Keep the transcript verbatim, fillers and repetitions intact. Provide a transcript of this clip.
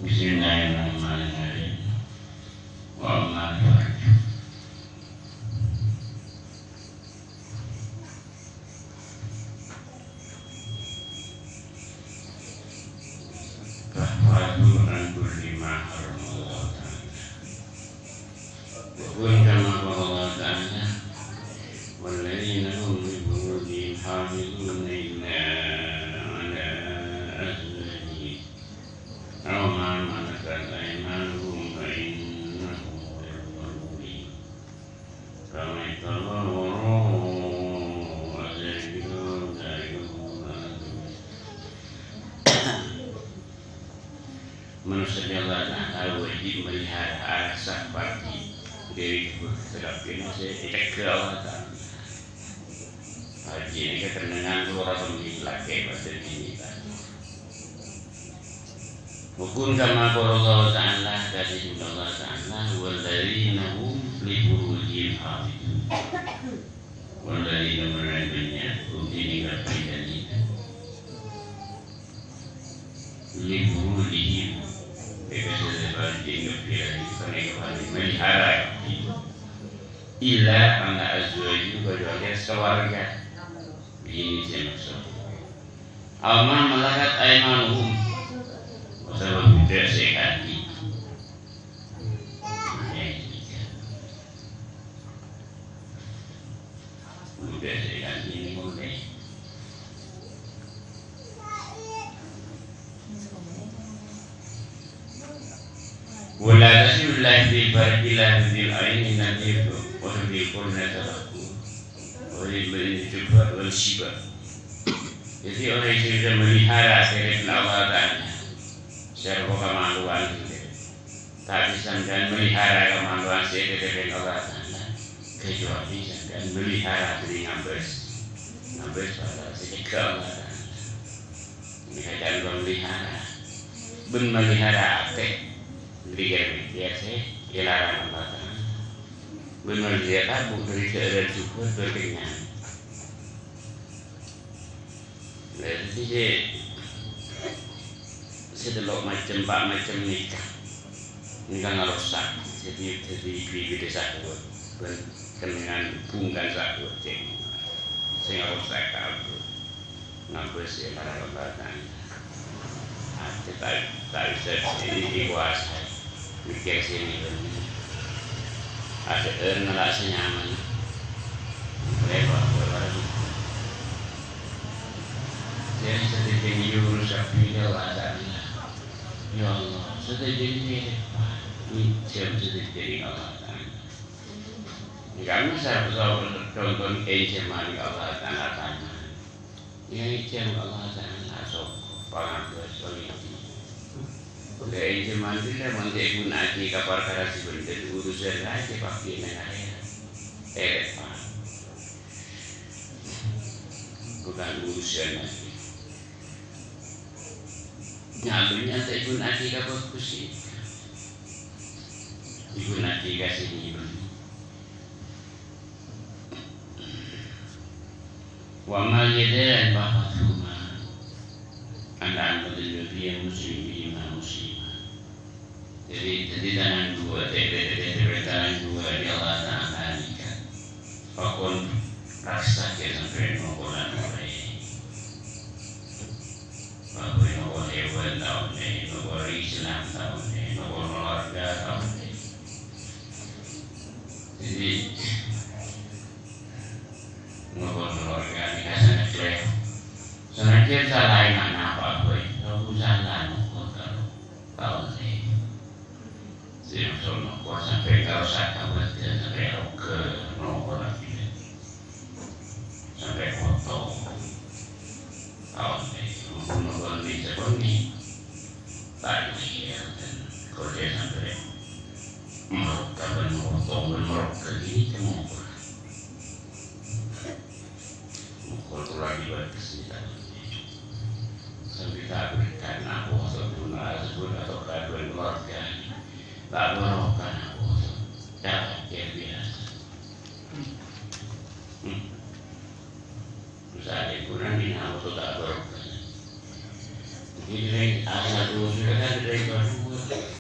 Bismillahirrahmanirrahim. Wa ammal farju. Tahfazu an kulli ma harramallahu ta'ala. Wa kun kama qala Allah ta'ala, "Walladzina hum li furujihim hafizuna illa ala azwajihim aw ma malakat aymanuhum fa innahum ghairu malumin." Faman ibtagha wara'a dzalika fa ulaika humul 'adun. Manossa jâ' Allah Ta'ala wajib melihara arassa parti dâri jhubâ' sè kabbhi sè ècegghâ Allah Ta'ala. Parti nèka kennengngan lora bhânnè lakè' bân binè. Wa kun kama qala Allah Ta'ala, kadhi Allah Ta'ala, "Walladzina hum li furujihim hafizun." Walladzina, manabi bânnya', hum, dâddhi kabbhi, li furujihim, èkasèlè bâli kabbhi, melihara kabbhi. Illa ala azwajihim, kecuali keluarga. Binè sè maksod. Aw ma malakat aymanuhum, otabâ budhâk sè èkaandi'. Budhâk sè èkaandi' nèko, "Wa la tahillu li farji la fil aini nadhir wa nadhir kulli tadakkur wa ridho inda syubhat wal syibah." Jadi, orèng sè bisa melihara sè èbèrri'aghi Allah Ta'ala, sè arowa kamalowaan sè ta' bisa sampèyan melihara kamalowaan sè èbèrri'aghi Allah Ta'ala, kecuali sampèyan melihara dâri ngabâs, ngabâs parkara sè ècegghâ Allah Ta'ala. Nèka ca'na melihara. Bân melihara atè, dâri kèr-mèkkèr sè èlarang Allah Ta'ala. Bân melihara tabu' dâri dhâ'ârân jhubâ' bân kennyang. Lah, dhâddhi sè, sè tello' macem, empa' macem nèka. Nèka ngarosak. Dhâddhi, dhâddhi bibidhâ sahwat. Bân kennengngan bungkana sahwat, cèng. Sè ngarosak kabur. Ngabâs sè èlarang Allah Ta'ala. Atè ta', ta' bisa èkobâsa. Mèkkèr sè nèka. Adhâ'âr ngala' sè nyaman. Lèbât, lèbât. Jadi sadhâjâna èyurus kabbhi Allah Ta'ala. Ya Allah, sadhâjâna èlèbât. Ngènjhâm sadhâjâna Allah Ta'ala. Kami sa-, sa-, contoh ngènjhâmaghi Allah Ta'ala. Ngènjhâm Allah Ta'ala soko pangabâs pangènjhâm. Ghun ènjhâmaghi la mon ta' èghuna'aghi ka parkara sè bhendher, urusan la sè èpakè neng akhèrat. Èlèbât. Bukan urusan lagi. Nyabâ nyata èghuna'aghi ka bhâghus sè èghuna'aghi ka sè nyèbâ. Wa ma yadran bahwa huma. Anda ambil dunia muslim bima muslima. Jadi, jadi tanang duwâ', tèbè, tèbè, tèbè tanang duwâ' di Allah Ta'ala nèka. Pakon raksa kèya sampè' nokolan orèng. Mabâi nokol hèwan taon nè, nokol Islam taon nè, nokol keluarga taon nè. Jadi, nokol keluarga nèka sanget lè. Sanajjân salaèn napa bhâi, kaulâ sala nokol karo taon nè. Sè maksod nokol sampè' karosak kabâdâ'ân, sampè' rogâ nokol abdhina. Sampè' potong. Taon nè, nokol nè, sakonè. Ta' kèra, kol jâ' sampè' marogâ bân motong bân marogâ ghânèka mokol. Mokol kaulâ dibâtes nèka. Sampè' ta' bhârkah napa, atau guna, atau guna, atau kaduwân keluarga. Ta' barokah napa, cara kèra biyasa. Hmm. Terus ada kurang di napa, ta' barokah. Jadi, ada satu sudah kan, dari baru.